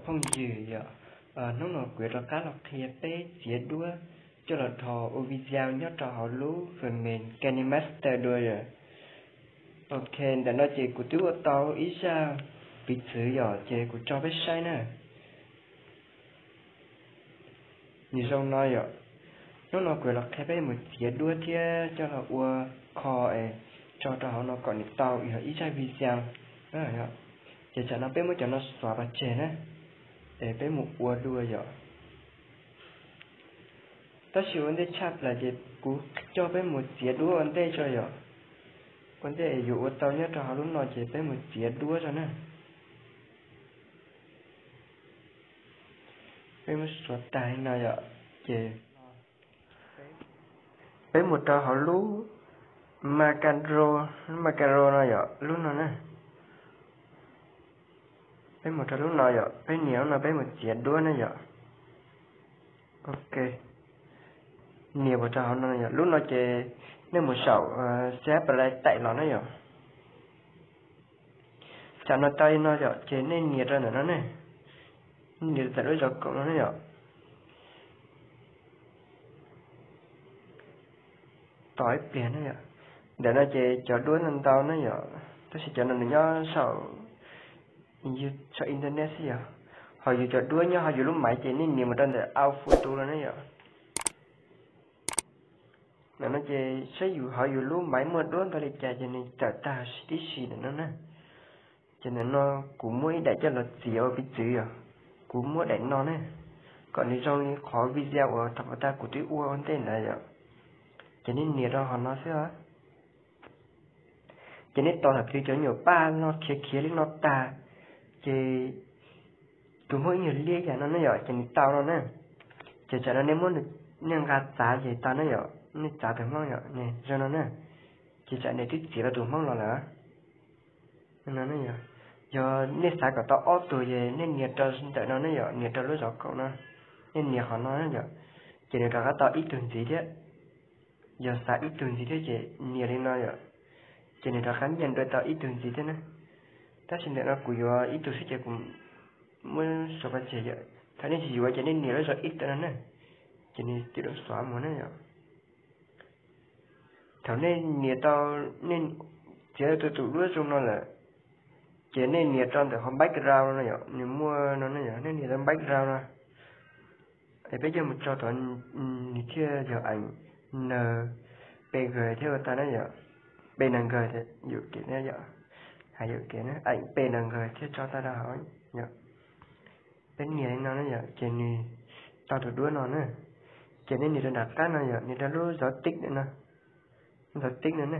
Phooj ywg yom, hnub no kuv yuav rov qab los qhia peb txiav duab coj los dhos ua video nyob rau hauv lub phần mềm KineMaster dua yom. Ok, ntawm no ces kuv twb ua tau ib zaj piv txwv yom, ces kuv tso peb saib na. Nws zoo no yom. Hnub no kuv yuav los qhia peb mus txiav duab thiab coj los ua kho es tso rau hauv no kom nws tau yog ib zaj video. Ces tsam no peb muab cov no xóa pov tseg na, es peb mus ua dua yom. Tab sis ua ntej tshaj plaws ces kuv coj peb mus txiav duab ua ntej tso yom. Ua ntej yuav ua tau nyob rau hauv lub no ces peb mus txiav duab tso na. Peb muab xóa tag li no yom, ces peb mus rau hauv lub macro, lub macro no yom, lub no na. Peb mus rau lub no yom, peb nias lub no peb mus txiav duab na yom. Ok, nias mus rau hauv no yom, lub no ces nej mus saum xab play taim los na yom. Tsam no tau li no yom, ces nej nias rau ntawm no ne, nej nias rau ntawm lub zov koom no ne yom. Tos ib pliag ne yom. Ntawm no ces cov duab ntau ntau ne yom, tab sis cov no nws nyob saum, saum internet xwb yom. Ho yus cov duab nyob hauv yus lub maiv ces nej nias mus rau ntawm au fu tu los ne yom. Ntawm no ces saib yus hauv yus lub maiv muaj duab ntau li cas ces nws tawm tag tib si ntawm no na. Ces ntawm no kuv muab ib daim coj los txiav ua piv txwv yom. Kuv muab daim no ne, kom nws zoo li qhov video uas thaum tas kuv twb ua ua ntej ntawd yom. Ces nej nias rau hauv no xwb. Ces nej tos thaum twg cov nyuam paj no khiav khiav li no tag, ces tus hmoob ib nyuag liab yam no ne yom, ces nws tau no na. Ces tsam no nej muab, nej nqa txav ces tau ne yom, nej txav tus hmoob yom, zoo no na. Ces tsam nej twb txiav tau tus hmoob los lawm. Yog nej xav kom tau ob tug ces nej nias rau ntawm no ne yom, nias rau lub zov koom no, nej nias qhov no yom, ces nws rov qab tau ib tug ntxiv thiab. Yog xav ib tug ntxiv thiab ces nias li no yom, ces nws rov qab nyiaj nrua tau ib tug ntxiv thiab na. Tab sis ntawm no kuv yuav ib tug xwb ces kuv muab xóa pov tseg yom. Thaum nej tsis yuav ces nej nias lub zov ib tawm no na, ces nws tib lub xóa mus na yom. Thaum nej nias tau, nej txiav tau tus duab zoo no lawm, ces nej nias rau ntawm qhov background no yom, nws muaj no ne yom, nej nias rau background no. Es peb coj mus tso tod, nws thiaj yog eem N P G thiab ua tau na yom. P N G yom, hais yom, eem P N G thiaj tso tau rau hauv yom. Peb nias li no na yom, ces nws tau tus duab no na. Ces nej nias rau nram qab no yom, nias rau lub zov tib no, zov tib no na.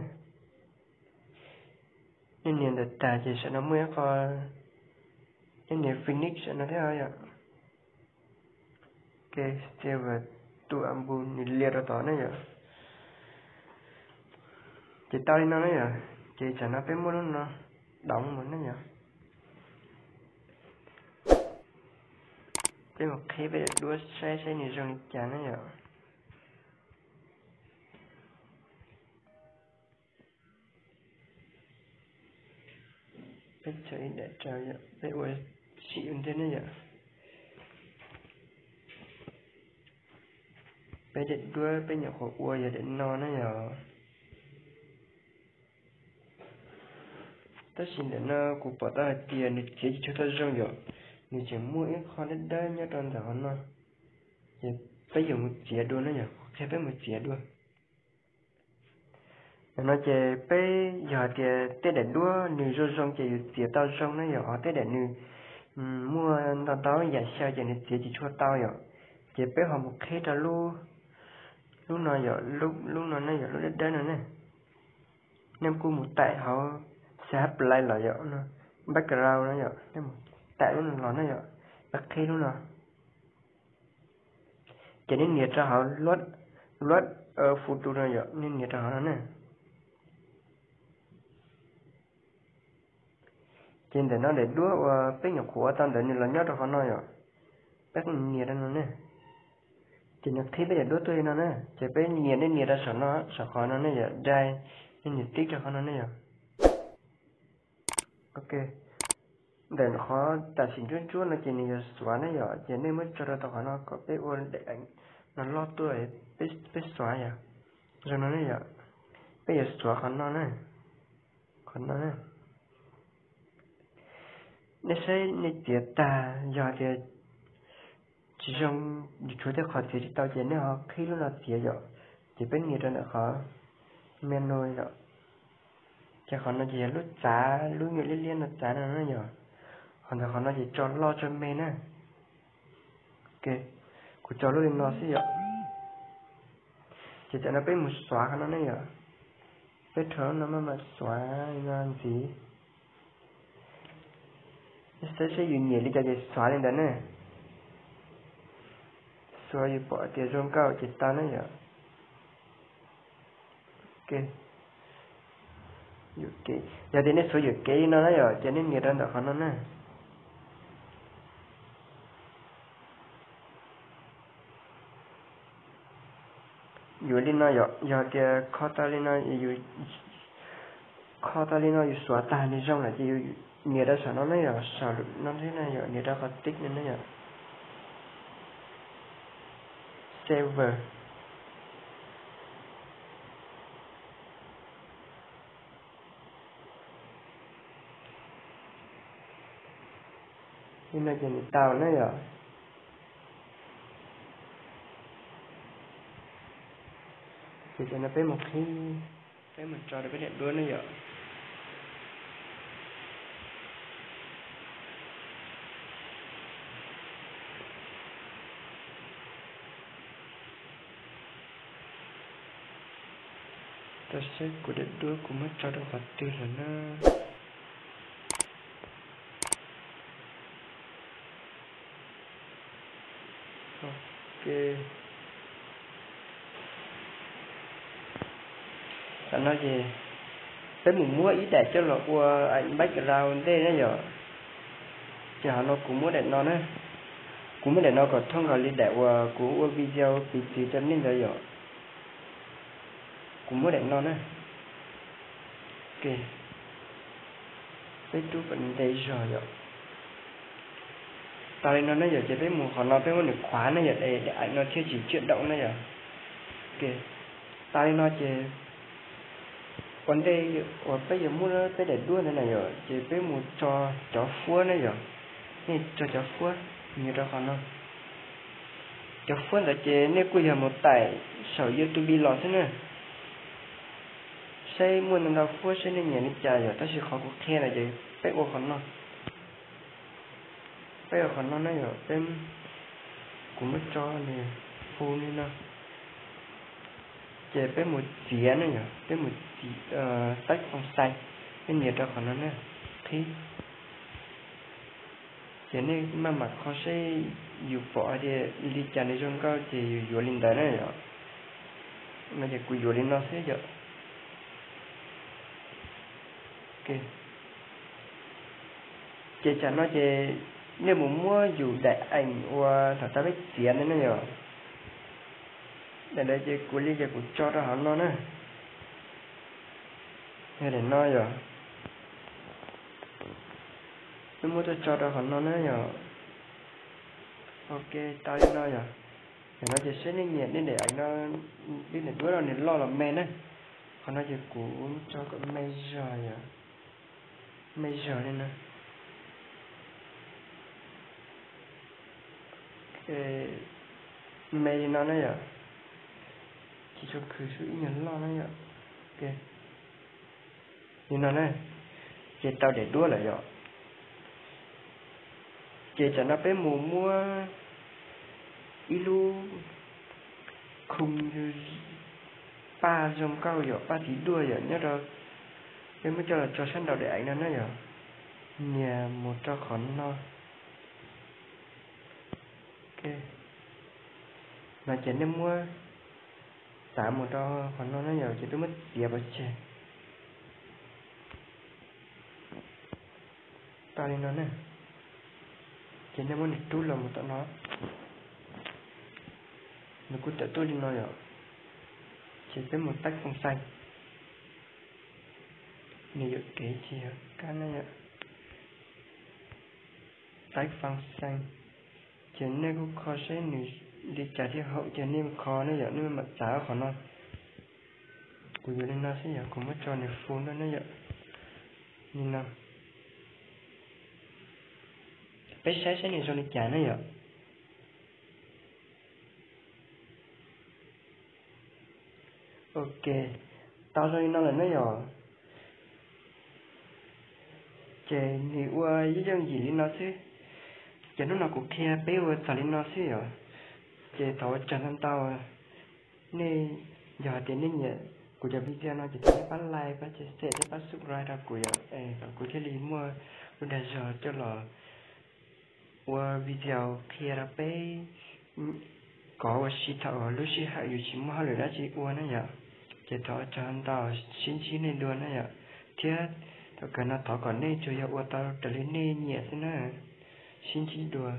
Nej nias ntawm tag ces saum no muaj ib qho, nej nias finish saum no thiab yom. Ok, save to album, nws lias rau tod ne yom. Ces tau li no ne yom, ces tsam no peb muab lub no download mus ne yom. Peb mus qhib peb daim duab saib saib nws zoo li cas ne yom. Peb tso ib daim rau yom, peb ua sim ua ntej ne yom. Peb daim duab peb nyuam qhuav ua yog daim no ne yom. Tab sis ntawm no kuv pom tau hais tias nws txiav tsis tshua tau zoo yom, nws tseem muaj ib qho dawb dawb nyob rau ntawm qhov no. Ces peb yuav mus txiav dua ne yom, qhia peb mus txiav dua. Ntawm no ces peb yog hais tias tej daim duab nws zoo zoo ces yus txiav tau zoo ne yom, ho tej daim nws muaj ntau ntau yam xyaw ces nws txiav tsis tshua tau yom. Ces peb ho mus qhib rau lub, lub no yom, lub no ne yom, lub dawb dawb no ne. Nej kuj mus taim hauv xab play los yom, background no yom, nej mus taim lub no los ne yom, peb qhib lub no. Ces nej nias rau hauv load, load photo no yom, nej nias rau hauv no ne. Ces ntawm no daim duab uas peb nyuam qhuav ua tau ntawd nws los nyob rau qhov no yom, peb nias rau no ne. Ces nws qhib peb daim duab tuaj li no na, ces peb nias, nej nias rau saum no, saum qhov no ne yom, drive, nej nias tib rau qhov no ne yom. Ok, ntawm qhov tam sim ntsuab ntsuab no ces nws yog xuav ne yom, ces nej muab tso rau tom qhov no kom peb ua daim eev no loj tuaj, peb xuav yom. Zoo no ne yom, peb yuav xuav qhov no na, qhov no na. Nej saib nej txiav tag yog tias tsis zoo, tshuav tej qhov txiav tsis tau ces nej ho qhib lub no txiav yom. Ces peb nias rau ntawm qhov menu yom. Ces qhov no ces yog lub txav, lub nyuam liab liab no txav no na yom. Ho ntawm qhov no ces tso loj tso me na. Kuv tso lub li no xwb yom. Ces tam no peb mus xuav qhov no ne yom. Peb rho no maj mam xuav li no ntxiv. Saib seb yus nyiam li cas ces xuav li ntawd ne. Xuav yus pom tias zoo nkauj ces tau na yom. Yog tias nej xuav yuam kev li no na yom, ces nej nias rau ntawm qhov no na. Yuav li no yom, yog tias kho tau li no, kho tau li no yus xuav tag nws zoo lawm ces yus nias rau saum no ne yom, saum no thiab na yom, nias rau qhov tick no ne yom. Save. Li no ces nws tau na yom. Ces tam no peb mus qhib, peb mus tso rau peb daim duab na yom. Rau saib kuv daim duab kuv muab tso rau qhov twg lawm na. Ok. Tam no ces peb mus muab ib daim coj los ua background ntej na yom. Ces qhov no kuv muab daim no na. Kuv muab daim no kom thooj nkaus li daim uas kuv ua video piv txwv rau nej ntawd yom. Kuv muab daim no na. Ok. Peb rub kom ntev zog yom. Tau li no na yom, ces peb mus qhov no peb muab nws khuav na yom, daim eev no thiaj tsis tsiaj daum na yom. Ok. Tau li no ces ua ntej uas peb yuav muab peb daim duab ntawd na yom, ces peb mus tso cov fuab na yom. Nej tso cov fuab, nias rau qhov no. Cov fuab ntawd ces nej kuj yog mus taim saum YouTube los xwb na. Saib muaj ntau ntau fuab saib nej nyiam li cas yom, tab sis qhov kuv qhia na ces peb ua qhov no. Peb ua qhov no na yom, peb, kuv muab tso nws hu li no. Ces peb mus txiav na yom, peb mus txiav, taib foob xais, nej nias rau qhov no na, qhib. Ces nej maj mam kho seb yus pom hais tias li cas nws zoo nkauj ces yus yuav li ntawd na yom. No ces kuv yuav li no xwb yom. Ces tsam no ces nej mus muab yus daim eev uas thaum tau peb txiav ntawd ne yom. Daim ntawd ces kuv li ces kuv tso rau hauv no na. Yog daim no yom. Peb muab tuaj tso rau hauv no na yom. Ok, tau li no yom. Tam no ces saib nej nyiam nej daim eev no, peb daim duab no nws loj los me na. Qhov no ces kuv tso kom me zog yom. Me zog li no. Me li no na yom. Ces tso khwv sub ib nyuag loj na yom. Li no na. Ces tau daim duab lawm yom. Ces tsam no peb mus muab ib lub khoo paj zoo nkauj yom, paj tiv duaj yom, nyob rau, peb muab coj los tso sab nraum daim eev no na yom. Nias mus rau qhov no. No ces nej muab txav mus rau qhov no na yom, ces peb muab txiav pov tseg. Tau li no na. Ces nej muab nws rub los mus tom no. Nws kuj tawm tuaj li no yom. Ces peb mus taib foob xais. Nws yuam kev tsis yog kab na yom. Taiv Faj Xeej. Ces nej kuj kho saib nws li cas thiaj haum ces nej kho ne yom, nej mam txav qhov no. Kuv yuav li no xwb yom, kuv muab tso nws full na ne yom. Li no, peb saib saib nws zoo li cas ne yom. Ok, tau zoo li no lawm ne yom. Ces nws ua yooj yooj yim li no xwb. Ces hnub no kuv qhia peb ua txog li no xwb yom. Ces thov ua tsaug ntau ntau. Nej, yog hais tias nej nyiam kuv cov video no ces thov nej pab like, pab share thiab pab subscribe rau kuv yom, es kom kuv thiaj li muaj lub dag zog coj los ua video qhia rau peb kom ua si thaum lub sij hawm yus tsis muaj hauj lwm dab tsi ua na yom. Ces thov ua tsaug ntau, sib ntsib nej dua na yom. Thiab thaum kawg no thov kom nej tsuas yog ua tau raws li nej nyiam xwb na. Sib ntsib dua.